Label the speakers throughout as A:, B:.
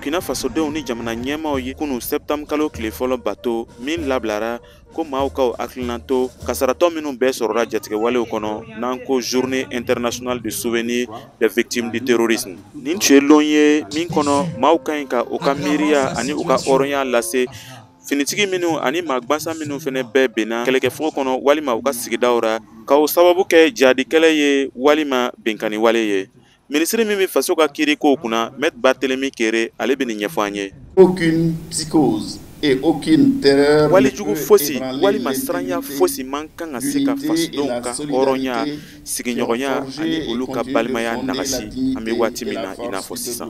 A: Burkina fasodenw ni jamana ɲɛmaaw ye kunu septembre kalo tile fɔlɔ bato min labilara ko maaw k'u hakilina to kasaratɔ minnu bɛɛ sɔrɔla jatigɛwalew kɔnɔ, n'an ko Journée internationale de souvenir des victimes du terrorisme. Nin tun ye lon ye min kɔnɔ maaw ka ɲi ka u ka miiriya ani u ka hɔrɔnya lase finitigi minnu ani maa gwansan minnu fɛnɛ bɛɛ benna kɛlɛkɛfogo kɔnɔ walima u ka sigidaw ra, ka o sababu kɛ jihadikɛlɛ ye walima binkanni wale ye. Minisiri min bɛ faso ka kiiri kow kunna, Maître Barthélémy Kéré, ale bɛ nin ɲɛfɔ an ye.
B: Aucune psychose et aucune terreur.
A: Walejugu fosi walima siranya fosi man kan ka se ka fasodenw ka hɔrɔnya, sigiɲɔgɔnya ani olu ka balimaya nagasi an bɛ waati min na i n'a fɔ sisan.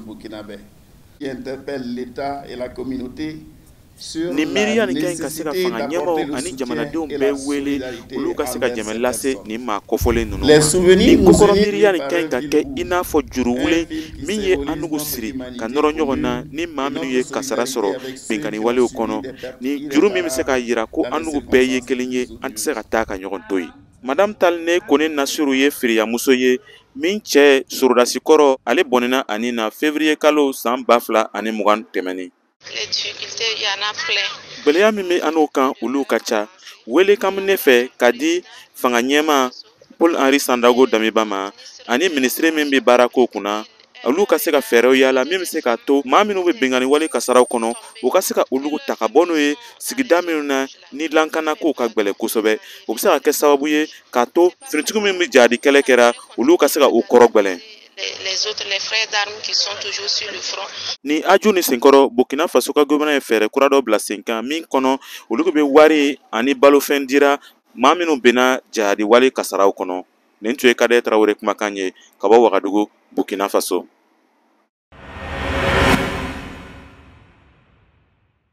B: Interpelle l'État et la communauté.
A: Nin miiriya nin ka ɲi ka se ka fanga ɲɛmaaw ani jamanadenw bɛɛ wele, olu ka se ka dɛmɛ lase nin maa kofɔlen ninnu ma. Nin kokɔrɔ miiriya nin ka ɲi ka kɛ i n'a fɔ juruwulen min ye an nugu siri ka nɔrɔ ɲɔgɔn na ni maa minnu ye kasara sɔrɔ binkanni walew kɔnɔ. Nin juru min bɛ se k'a yira ko an nugu bɛɛ ye kelen ye, an tɛ se ka taa ka ɲɔgɔn to yen. Madame Talne Kone Nasiru ye firiyamuso ye min cɛ sɔrɔdasi kɔrɔ, ale bɔnɛna ani na février kalo san 2020 tɛmɛnen. Gɛlɛya min bɛ an n'o kan, olu ka ca. Welekan bɛ ne fɛ ka di fanga ɲɛmaa Paul Henri Sandaogo Damiba ma ani minisiri min bɛ baara kow kunna, olu ka se ka fɛɛrɛw yaala min bɛ se k'a to maa minnu bɛ binkanni wale kasaraw kɔnɔ, u ka se ka olu ta ka bɔ n'o ye sigida minnu na ni lakanako ka gɛlɛn kosɛbɛ. O bɛ se ka kɛ sababu ye k'a to finitigiw minnu bɛ jihadi kɛlɛ kɛra, olu ka se ka u kɔrɔ gɛlɛn.
C: Les autres, les frères d'armes qui sont toujours sur le front.
A: Ni aju ni senkɔrɔ, Burkina Faso ka gouvernement ye fɛɛrɛ kura dɔ bila sen kan min kɔnɔ olu bɛ wari ani balofɛn dira maa minnu benna jihadi wale kasaraw kɔnɔ. Nin tun ye Kadɛ Tarawele kumakan ye ka bɔ Wagadugu, Burkina Faso.